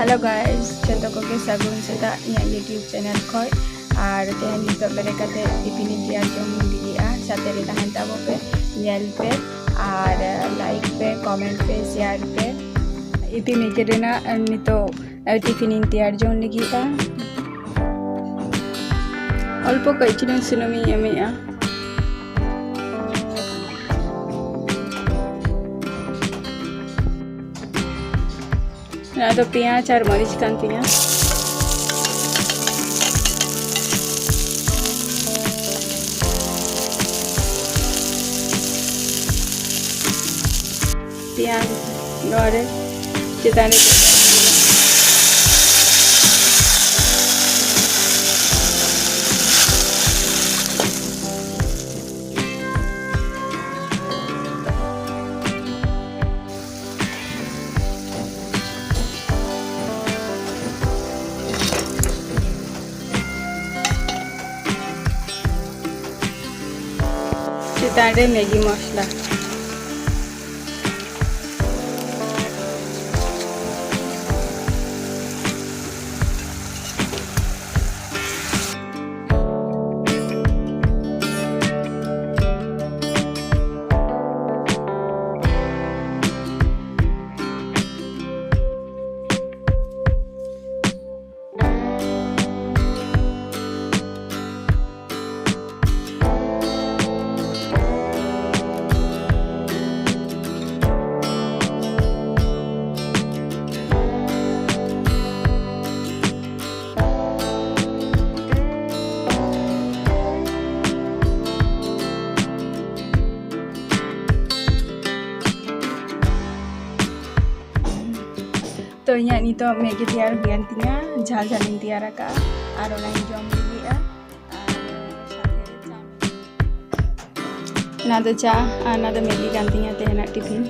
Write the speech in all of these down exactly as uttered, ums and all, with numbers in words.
Hello guys, ᱡᱚᱛᱚ ᱠᱚᱜᱮ ᱥᱟᱹᱜᱩᱱ ᱥᱮᱛᱟᱜ ᱤᱧᱟᱹᱜ YouTube channel ᱠᱷᱚᱡ᱾ ᱟᱨ ᱛᱮᱦᱮᱧ ᱱᱤᱛᱚᱜ ᱵᱮᱨᱮᱫ ᱠᱟᱛᱮ ᱴᱤᱯᱷᱤᱱ ᱤᱧ ᱛᱮᱭᱟᱨ ᱡᱚᱝ ᱞᱟᱹᱜᱤᱫᱼᱟ᱾ ᱥᱟᱛᱮ ᱨᱮ ᱛᱟᱦᱮᱱ ᱛᱟᱵᱚ ᱯᱮ, ᱧᱮᱞ ᱯᱮ᱾ ᱟᱨ like ᱯᱮ, comment ᱯᱮ, share ᱯᱮ᱾ ᱤᱯᱤ ᱢᱮᱜᱤ ᱨᱮᱱᱟᱜ ᱱᱤᱛᱚᱜ ᱴᱤᱯᱷᱤᱱ ᱤᱧ ᱛᱮᱭᱟᱨ ᱡᱚᱝ ᱞᱟᱹᱜᱤᱫᱼᱟ᱾ ᱚᱞᱯᱚ ᱠᱟᱹᱡ ᱪᱩᱞᱩᱝ ᱥᱩᱱᱩᱢ ᱤᱧ ᱮᱢᱮᱜᱼᱟ᱾ ᱱᱚᱣᱟ ᱫᱚ ᱯᱮᱸᱭᱟᱡᱽ ᱟᱨ ᱢᱟᱹᱨᱤᱪ ᱠᱟᱱ ᱛᱤᱧᱟ᱾ ᱯᱮᱸᱭᱟᱡᱽ ᱱᱚᱣᱟ ᱨᱮ ᱪᱮᱛᱟᱱ ᱨᱮ ᱪᱮᱛᱟᱱ ᱨᱮ ᱢᱮᱜᱤ ᱢᱚᱥᱞᱟ᱾ ᱛᱚ, ᱤᱧᱟᱹᱜ ᱱᱤᱛᱚᱜ ᱢᱮᱜᱤ ᱛᱮᱭᱟᱨ ᱦᱩᱭᱮᱱ ᱛᱤᱧᱟ, ᱡᱷᱟᱞ ᱡᱷᱟᱞ ᱤᱧ ᱛᱮᱭᱟᱨ ᱟᱠᱟᱫᱼᱟ, ᱟᱨ ᱚᱱᱟᱧ ᱡᱚᱢ ᱞᱟᱹᱜᱤᱫᱼᱟ᱾ ᱟᱨ ᱥᱟᱛᱷᱮ ᱨᱮ ᱪᱟ᱾ ᱚᱱᱟ ᱫᱚ ᱪᱟ ᱟᱨ ᱚᱱᱟ ᱫᱚ ᱢᱮᱜᱤ ᱠᱟᱱ ᱛᱤᱧᱟ ᱛᱮᱦᱮᱧᱟᱜ ᱴᱤᱯᱷᱤᱱ᱾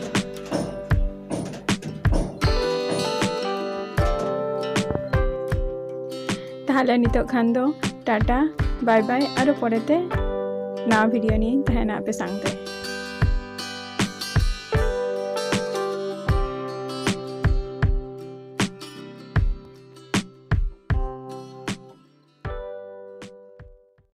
ᱛᱟᱦᱞᱮ ᱱᱤᱛᱚᱜ ᱠᱷᱟᱱ ᱫᱚ ᱴᱟᱴᱟ, ᱵᱟᱭ ᱵᱟᱭ, ᱟᱨᱚ ᱯᱚᱨᱮᱛᱮ ᱱᱟᱣᱟ ᱵᱷᱤᱰᱤᱭᱳ ᱱᱤᱭᱮᱧ ᱛᱟᱦᱮᱱᱟ ᱟᱯᱮ ᱥᱟᱶᱛᱮ᱾